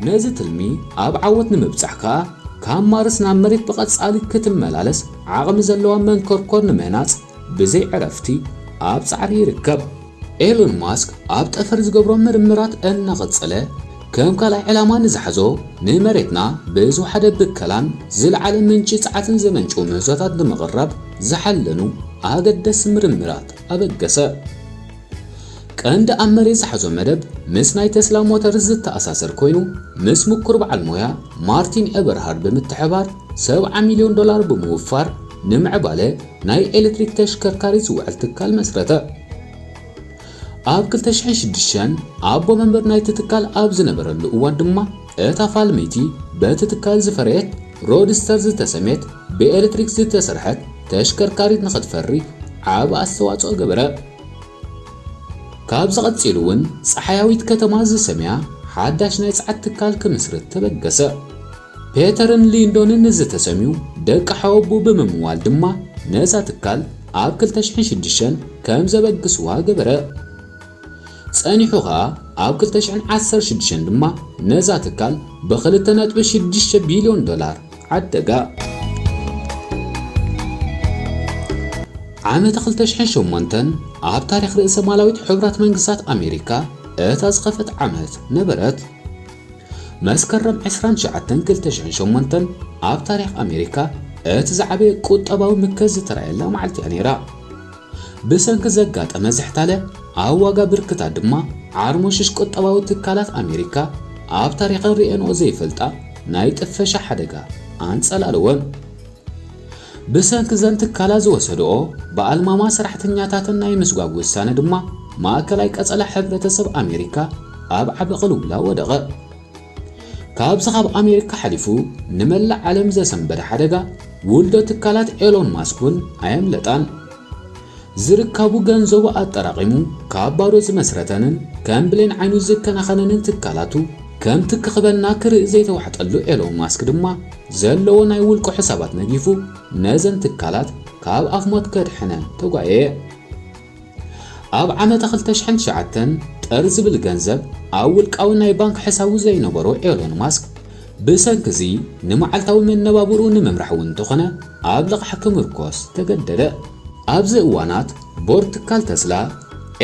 ነዚ ትልሚ ኣብ ዓወት ንምብጻሕ ከኣ፣ ካብ ማርስ ናብ መሬት ብቐጻሊ ክትመላለስ ዓቕሚ ዘለዋ መንኮርኮር ንምህናጽ ብዘይ ዕረፍቲ ኣብ ጻዕሪ ይርከብ። ኤሎን ማስክ ኣብ ጠፈር ዝገብሮ ምርምራት እናቐጸለ፣ ከም ካልኣይ ዕላማ ንዝሓዞ፣ ንመሬትና ብዝወሓደ ብከላን ዝለዓለ ምንጪ ጸዓትን ዘመንጭዉ ምህዞታት ንምቕራብ ዝሓለኑ ኣገደስቲ ምርምራት ኣበገሰ። ቀንዲ ኣብ መሬት ዝሓዞ መደብ ምስ ናይ ቴስላ ሞተር ዝተኣሳሰር ኮይኑ፣ ምስ ምኩር በዓል ሞያ ማርቲን ኤበርሃርድ ብምትሕባር ሰብዓ ሚልዮን ዶላር ብምውፋር፣ ንምዕባለ ናይ ኤሌክትሪክ ተሽከርካሪ ዝውዕል ትካል መስረተ። ኣብ ክልተ ሽሕን ሽዱሽተን ኣቦ መንበር ናይቲ ትካል ኣብ ዝነበረሉ እዋን ድማ፣ እታ ፋልመይቲ በቲ ትካል ዝፈረየት ሮድስተር ዝተሰምየት ብኤሌክትሪክ ዝተሰርሐት ተሽከርካሪት ንኽትፈሪ ዓቢ ኣስተዋጽኦ ገበረ። ካብዚ ቀጺሉ እውን ጸሓያዊት ከተማ ዝሰምያ ሓዳሽ ናይ ጸዓት ትካል ክምስርት ተበገሰ። ፔተርን ሊንዶንን ንዝተሰምዩ ደቂ ሓወቡ ብምምዋል ድማ፣ ነዛ ትካል ኣብ ክልተ ሽሕን ሽዱሽተን ከም ዘበግስዋ ገበረ። ጸኒሑ ኸኣ ኣብ ክልተ ሽሕን ዓሰርተ ሽዱሽተን ድማ ነዛ ትካል ብኽልተ ነጥቢ ሽዱሽተ ቢልዮን ዶላር ዓደጋ። ዓመተ ክልተ ሽሕን ሸሞንተን ኣብ ታሪኽ ርእሰ ማላዊት ሕቡራት መንግስታት ኣሜሪካ እታ ዝኸፈት ዓመት ነበረት። መስከረም ዕስራን ትሽዓተን ክልተ ሽሕን ሸሞንተን ኣብ ታሪኽ ኣሜሪካ እቲ ዝዓበየ ቁጠባዊ ምከት ዝተራእየላ መዓልቲ እያ ነይራ። ብሰንኪ ዘጋጠመ ዝሕታለ ኣብ ዋጋ ብርክታት ድማ፣ ዓርሞሽሽ ቁጠባዊ ትካላት ኣሜሪካ ኣብ ታሪኸን ርእየንኦ ዘይፈልጣ ናይ ጥፈሻ ሓደጋ ኣንጸላለወን። ብሰንኪ ዘን ትካላት ዝወሰድኦ ብኣልማማ ሰራሕተኛታተን ናይ ምስጓግ ውሳነ ድማ፣ ማእከላይ ቀጸላ ሕብረተሰብ ኣሜሪካ ኣብ ዓቢ ቅልውላው ወደቐ። ካብዚ ካብ ኣሜሪካ ሓሊፉ ንመላእ ዓለም ዘሰንበደ ሓደጋ፣ ውልዶ ትካላት ኤሎን ማስክ እውን ኣየምለጣን። ዝርካቡ ገንዘቡ ኣጠራቒሙ ካብ ባዶ ዝመስረተንን ከም ብሌን ዓይኑ ዝከናኸነንን ትካላቱ፣ ከምቲ ክኽበና ክርኢ ዘይተዋሕጠሉ ኤሎን ማስክ ድማ፣ ዘለዎ ናይ ውልቁ ሕሳባት ነጊፉ ነዘን ትካላት ካብ ኣፍ ሞት ከድሕነን ተጓየየ። ኣብ ዓመተ ክልተ ሽሕን ትሽዓተን ጥር ዝብል ገንዘብ ኣብ ውልቃዊ ናይ ባንክ ሕሳቡ ዘይነበሮ ኤሎን ማስክ፣ ብሰንኪ እዚ ንመዓልታዊ መነባብርኡ ንምምራሕ እውን እንተኾነ ኣብ ልቓሕ ክምርኮስ ተገደደ። ኣብዚ እዋናት፣ ቦርድ ትካል ተስላ፣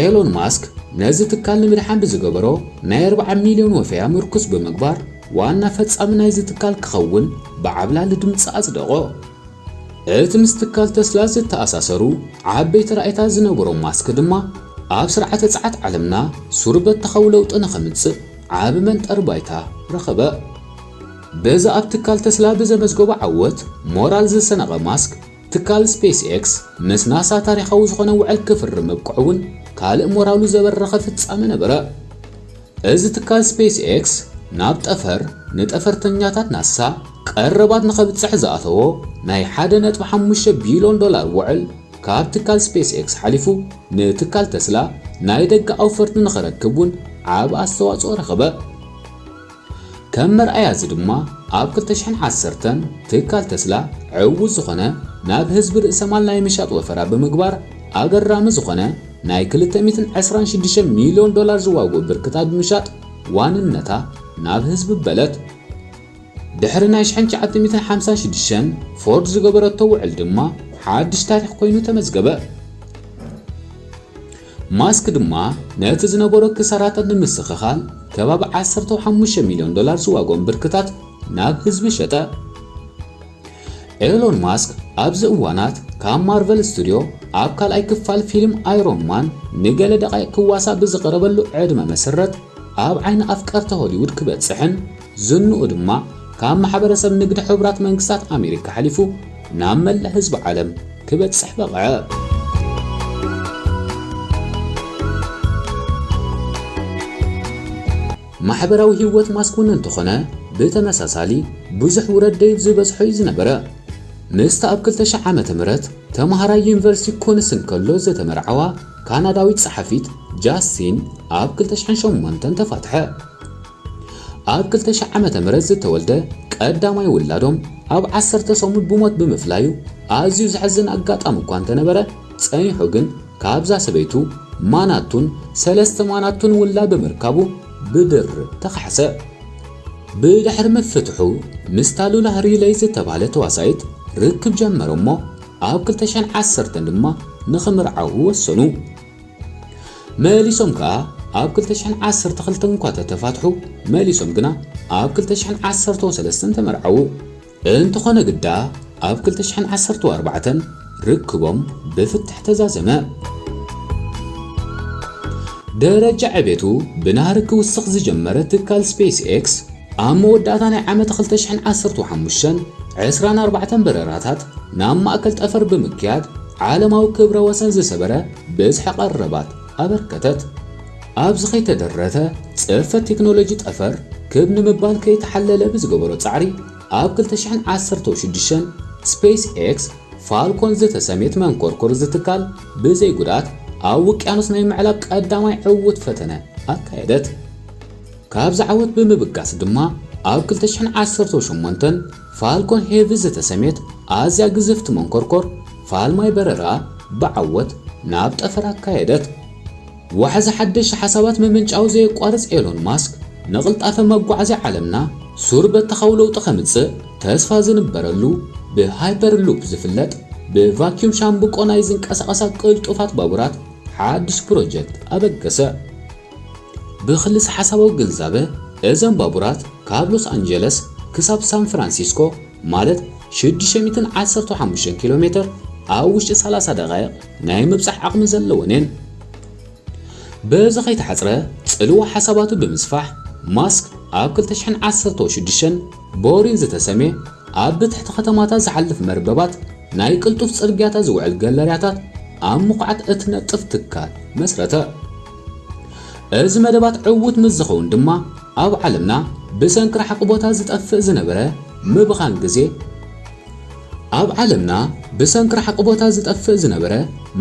ኤሎን ማስክ ነዚ ትካል ንምድሓን ብዝገበሮ ናይ ኣርብዓ ሚልዮን ወፈያ ምርኩስ ብምግባር፣ ዋና ፈጻሚ ናይዚ ትካል ክኸውን ብዓብላሊ ድምጺ ኣጽደቖ። እቲ ምስ ትካል ተስላ ዝተኣሳሰሩ ዓበይቲ ራእይታት ዝነበሮም ማስክ ድማ፣ ኣብ ስርዓተ ጸዓት ዓለምና ሱር በተኻዊ ለውጢ ንኸምጽእ ዓቢ መንጠር ባይታ ረኸበ። በዚ ኣብ ትካል ተስላ ብዘመዝገቦ ዓወት ሞራል ዝሰነቐ ማስክ፣ ትካል ስፔስ ኤክስ ምስ ናሳ ታሪኻዊ ዝኾነ ውዕል ክፍርም ምብቅዑ እውን ካልእ ሞራሉ ዘበረኸ ፍጻመ ነበረ። እዚ ትካል ስፔስ ኤክስ ናብ ጠፈር ንጠፈርተኛታት ናሳ ቀረባት ንኸብጽሕ ዝኣተዎ ናይ ሓደ ነጥቢ ሓሙሽተ ቢልዮን ዶላር ውዕል፣ ካብ ትካል ስፔስ ኤክስ ሓሊፉ ንትካል ተስላ ናይ ደገ ኣውፈርቲ ንኸረክብ እውን ዓቢ ኣስተዋጽኦ ረኸበ። ከም መርኣያ እዚ ድማ፣ ኣብ ክልተ ሽሕን ዓሰርተን ትካል ተስላ ዕዉት ዝኾነ ናብ ህዝቢ ርእሰ ማል ናይ ምሻጥ ወፈራ ብምግባር፣ ኣገራሚ ዝኾነ ናይ ክልተ ሚእትን ዕስራን ሽዱሽተ ሚልዮን ዶላር ዝዋግኡ ብርክታት ብምሻጥ ዋንነታ ናብ ህዝቢ በለት። ድሕሪ ናይ ሽሕን ትሽዓተ ሚእትን ሓምሳን ሽዱሽተን ፎርድ ዝገበረቶ ውዕል ድማ ሓድሽ ታሪኽ ኮይኑ ተመዝገበ። ማስክ ድማ ነቲ ዝነበሮ ክሳራታት ንምስኽኻል ከባቢ ዓሰርተ ሓሙሽተ ሚልዮን ዶላር ዝዋግኦም ብርክታት ናብ ህዝቢ ሸጠ። ኤሎን ማስክ ኣብዚ እዋናት ካብ ማርቨል ስቱድዮ ኣብ ካልኣይ ክፋል ፊልም ኣይሮን ማን ንገለ ደቓይቕ ክዋሳእ ብዝቐረበሉ ዕድመ መሰረት፣ ኣብ ዓይኒ ኣፍቀርቲ ሆሊውድ ክበጽሕን ዝንኡ ድማ ካብ ማሕበረሰብ ንግዲ ሕቡራት መንግስታት ኣሜሪካ ሓሊፉ ናብ መላእ ህዝቢ ዓለም ክበጽሕ በቕዐ። ማሕበራዊ ህይወት ማስክ እውን እንተኾነ፣ ብተመሳሳሊ ብዙሕ ውረድ ደይብ ዝበዝሖ እዩ ዝነበረ። ምስታ ኣብ ክልተ ሽሕ ዓመተ ምህረት ተማሃራይ ዩኒቨርሲቲ ኮንስ እንከሎ ዝተመርዓዋ ካናዳዊት ጸሓፊት ጃስቲን ኣብ ክልተ ሽሕን ሸሞንተን ተፋትሐ። ኣብ ክልተ ሽሕ ዓመተ ምህረት ዝተወልደ ቀዳማይ ውላዶም ኣብ ዓሰርተ ሰሙን ብሞት ብምፍላዩ ኣዝዩ ዘሕዝን ኣጋጣሚ እኳ እንተነበረ፣ ጸኒሑ ግን ካብዛ ሰበይቱ ማናቱን ሰለስተ ማናቱን ውላድ ብምርካቡ ብድርብ ተኻሕሰ። ብድሕሪ ምፍትሑ፣ ምስታ ሉላ ሪለይ ዝተባህለት ተዋሳኢት ርክብ ጀመረ እሞ፣ ኣብ ክልተ ሽሕን ዓሰርተን ድማ ንኽምርዓዉ ወሰኑ። መሊሶም ከኣ ኣብ ክልተ ሽሕን ዓሰርተ ክልተን እኳ ተተፋትሑ፣ መሊሶም ግና ኣብ ክልተ ሽሕን ዓሰርተ ሰለስተን ተመርዓዉ። እንተኾነ ግዳ፣ ኣብ ክልተ ሽሕን ዓሰርተ ኣርባዕተን ርክቦም ብፍትሕ ተዛዘመ። ደረጃ ዕቤቱ ብናህሪ ክውስኽ ዝጀመረ ትካል ስፔስ ኤክስ፣ ኣብ መወዳእታ ናይ ዓመት ክልተ ሽሕን ዓሰርተ ሓሙሽተን፣ ዕስራን ኣርባዕተን በረራታት ናብ ማእከል ጠፈር ብምክያድ፣ ዓለማዊ ክብረ ወሰን ዝሰበረ ብዝሒ ቀረባት ኣበርከተት። ኣብዚ ከይተደረተ፣ ጽፈት ቴክኖሎጂ ጠፈር ክብ ንምባል ከይተሓለለ ብዝገበሮ ጻዕሪ፣ ኣብ ክልተ ሽሕን ዓሰርተ ሽዱሽተን ስፔስ ኤክስ ፋልኮን ዝተሰምየት መንኮርኮር ዝትካል ብዘይ ጉድኣት ኣብ ውቅያኖስ ናይ ምዕላብ ቀዳማይ ዕዉት ፈተነ ኣካየደት። ካብዚ ዓወት ብምብጋስ ድማ፣ ኣብ ክልተ ሽሕን ዓሰርተ ሸሞንተን ፋልኮን ሄቪ ዝተሰምየት ኣዝያ ግዝፍቲ መንኮርኮር ፋልማይ በረራ ብዓወት ናብ ጠፈር ኣካየደት። ዋሕዚ ሓደሽቲ ሓሳባት ምምንጫው ዘየቋርጽ ኤሎን ማስክ፣ ንቕልጣፈ መጓዓዝያ ዓለምና ሱር በተኻዊ ለውጢ ከምጽእ ተስፋ ዝንበረሉ፣ ብሃይፐር ሉፕ ዝፍለጥ፣ ብቫክዩም ሻምብቆ ናይ ዝንቀሳቐሳ ቅልጡፋት ባቡራት ሓድሽ ፕሮጀክት ኣበገሰ። ብኽልሰ ሓሳባዊ ግንዛበ፣ እዘን ባቡራት ካብ ሎስ ኣንጀለስ ክሳብ ሳን ፍራንሲስኮ፣ ማለት ሽዱሽተ ሚእትን ዓሰርተ ሓሙሽተን ኪሎ ሜተር፣ ኣብ ውሽጢ ሰላሳ ደቓይቕ ናይ ምብጻሕ ዓቕሚ ዘለወን እየን። በዚ ከይተሓጽረ፣ ጽልዋ ሓሳባቱ ብምስፋሕ፣ ማስክ ኣብ ክልተ ሽሕን ዓሰርተ ሽዱሽተን ቦሪን ዝተሰምየ ኣብ ብትሕቲ ከተማታት ዝሓልፍ መርበባት ናይ ቅልጡፍ ጽርግያታት ዝውዕል ገለርያታት ኣብ ምኹዓት እትነጥፍ ትካል መስረተ። እዚ መደባት ዕዉት ምስ ዝኸውን ድማ፣ ኣብ ዓለምና ብሰንኪ ረሓቕ ቦታ ዝጠፍእ ዝነበረ ምብኻን ግዜ፣ ኣብ ዓለምና ብሰንኪ ረሓቕ ቦታ ዝጠፍእ ዝነበረ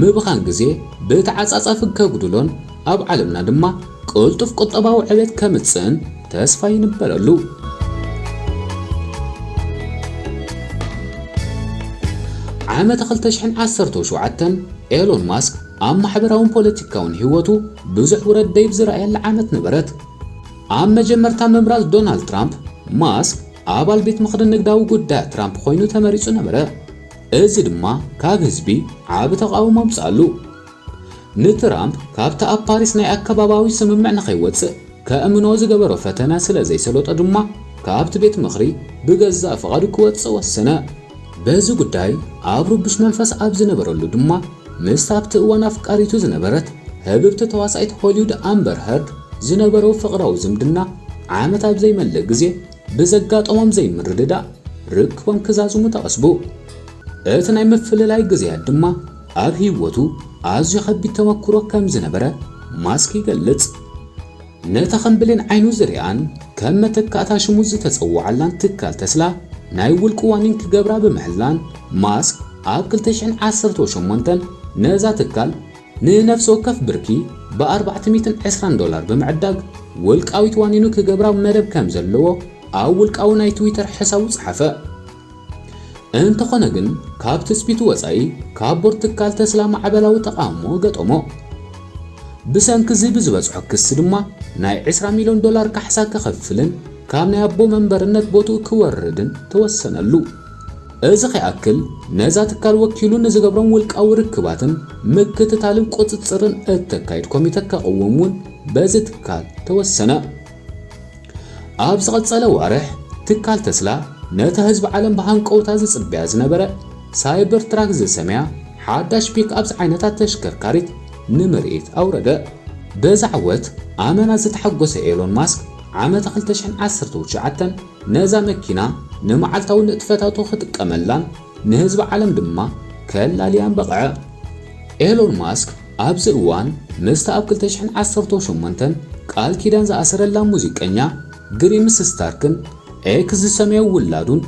ምብኻን ግዜ ብተዓጻጻፊ ከጉድሎን፣ ኣብ ዓለምና ድማ ቅልጡፍ ቁጠባዊ ዕቤት ከምጽእን ተስፋ ይንበረሉ። ዓመት ክልተ ሽሕን ዓሰርተ ሸውዓተን ኤሎን ማስክ ኣብ ማሕበራውን ፖለቲካውን ህይወቱ ብዙሕ ውረድ ደይብ ዝረኣየላ ዓመት ነበረት። ኣብ መጀመርታ ምምራጽ ዶናልድ ትራምፕ፣ ማስክ ኣባል ቤት ምኽሪ ንግዳዊ ጉዳያት ትራምፕ ኮይኑ ተመሪጹ ነበረ። እዚ ድማ ካብ ህዝቢ ዓቢ ተቓውሞ ኣምጽኣሉ። ንትራምፕ ካብቲ ኣብ ፓሪስ ናይ ኣከባባዊ ስምምዕ ንኸይወጽእ ከእምኖ ዝገበሮ ፈተነ ስለ ዘይሰለጦ ድማ፣ ካብቲ ቤት ምኽሪ ብገዛእ ፍቓዱ ክወጽእ ወሰነ። በዚ ጉዳይ ኣብ ርቡሽ መንፈስ ኣብ ዝነበረሉ ድማ፣ ምስታ ኣብቲ እዋን ኣፍቃሪቱ ዝነበረት ህብብቲ ተዋሳኢት ሆሊውድ ኣምበር ሀርድ ዝነበሮ ፍቕራዊ ዝምድና ዓመት ኣብ ዘይመልእ ግዜ ብዘጋጠሞም ዘይምርድዳእ ርክቦም ክዛዝሙ ተቐስቡ። እቲ ናይ ምፍልላይ ግዜያት ድማ ኣብ ህይወቱ ኣዝዩ ከቢድ ተመክሮ ከም ዝነበረ ማስክ ይገልጽ። ነታ ከም ብሌን ዓይኑ ዝሪኣን ከም መተካእታ ሽሙ ዝተጸውዓላን ትካል ተስላ ናይ ውልቁ ዋኒን ክገብራ ብምሕላን፣ ማስክ ኣብ ክልተ ሽሕን ዓሰርተ ሸሞንተን ነዛ ትካል ንነፍሲ ወከፍ ብርኪ ብ ኣርባዕተ ሚእትን ዕስራን ዶላር ብምዕዳግ፣ ውልቃዊት ዋኒኑ ክገብራ መደብ ከም ዘለዎ ኣብ ውልቃዊ ናይ ትዊተር ሕሳቡ ጸሓፈ። እንተኾነ ግን፣ ካብ ትጽቢቱ ወጻኢ፣ ካብ ቦርድ ትካል ተስላ ማዕበላዊ ተቓውሞ ገጠሞ። ብሰንኪ እዚ ብዝበጽሖ ክሲ ድማ፣ ናይ ዕስራ ሚልዮን ዶላር ካሕሳ ክኸፍልን ካብ ናይ ኣቦ መንበርነት ቦትኡ ክወርድን ተወሰነሉ። እዚ ከይኣክል፣ ነዛ ትካል ወኪሉ ንዝገብሮም ውልቃዊ ርክባትን ምክትታልን ቁጽጽርን እተካይድ ኮሚተ ከቕውም እውን በዚ ትካል ተወሰነ። ኣብ ዝቐጸለ ዋርሕ፣ ትካል ተስላ ነታ ህዝቢ ዓለም ብሃንቀውታ ዝጽበያ ዝነበረ ሳይበር ትራክ ዝሰምያ ሓዳሽ ፒክኣፕ ዝዓይነታ ተሽከርካሪት ንምርኢት ኣውረደ። በዚ ዓወት ኣመና ዝተሓጎሰ ኤሎን ማስክ፣ ዓመት ክልተ ሽሕን ዓሰርተ ትሽዓተን ነዛ መኪና ንመዓልታዊ ንጥፈታቱ ክጥቀመላን ንህዝቢ ዓለም ድማ ከላልያን በቕዐ። ኤሎን ማስክ ኣብዚ እዋን ምስታ ኣብ ክልተ ሽሕን ዓሰርተ ሸሞንተን ቃል ኪዳን ዝኣሰረላ ሙዚቀኛ ግሪምስ ስታርክን ኤክስ ዝሰመየ ውላዱን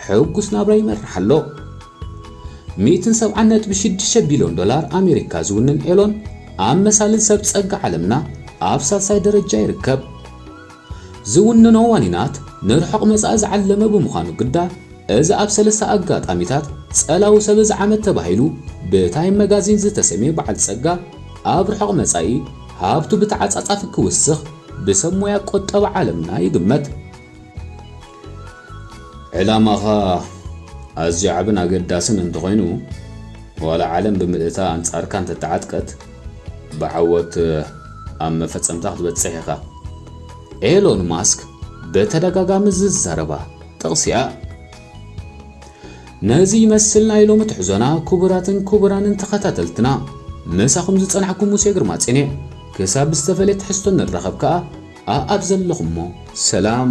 ሕጉስ ናብራ ይመርሕ ኣሎ። ሚእትን ሰብዓን ነጥቢ ሽዱሽተ ቢልዮን ዶላር ኣሜሪካ ዝውንን ኤሎን፣ ኣብ መሳልል ሰብ ጸጋ ዓለምና ኣብ ሳልሳይ ደረጃ ይርከብ። ዝውንኖ ዋኒናት ንርሑቕ መጻኢ ዝዓለመ ብምዃኑ ግዳ፣ እዚ ኣብ ሰለስተ ኣጋጣሚታት ጸላዊ ሰብ እዚ ዓመት ተባሂሉ ብታይም መጋዚን ዝተሰምየ በዓል ጸጋ፣ ኣብ ርሑቕ መጻኢ ሃብቱ ብተዓጻጻፊ ክውስኽ ብሰብ ሞያ ቁጠባ ዓለምና ይግመት። ዕላማኻ ኣዝዩ ዓብን ኣገዳስን እንተኾይኑ፣ ዋላ ዓለም ብምልእታ ኣንጻርካ እንተተዓጥቀት፣ ብዓወት ኣብ መፈጸምታ ክትበጽሕ ኢኻ። ኤሎን ማስክ ብተደጋጋሚ ዝዛረባ ጥቕሲ እያ። ነዚ ይመስል ናይ ሎሚ ትሕዞና። ክቡራትን ክቡራንን ተኸታተልትና፣ ምሳኹም ዝጸናሕኩም ሙሴ ግርማጽዮን እየ። ክሳብ ብዝተፈለየ ትሕዝቶ ንራኸብ ከኣ፣ ኣኣብ ዘለኹሞ ሰላም።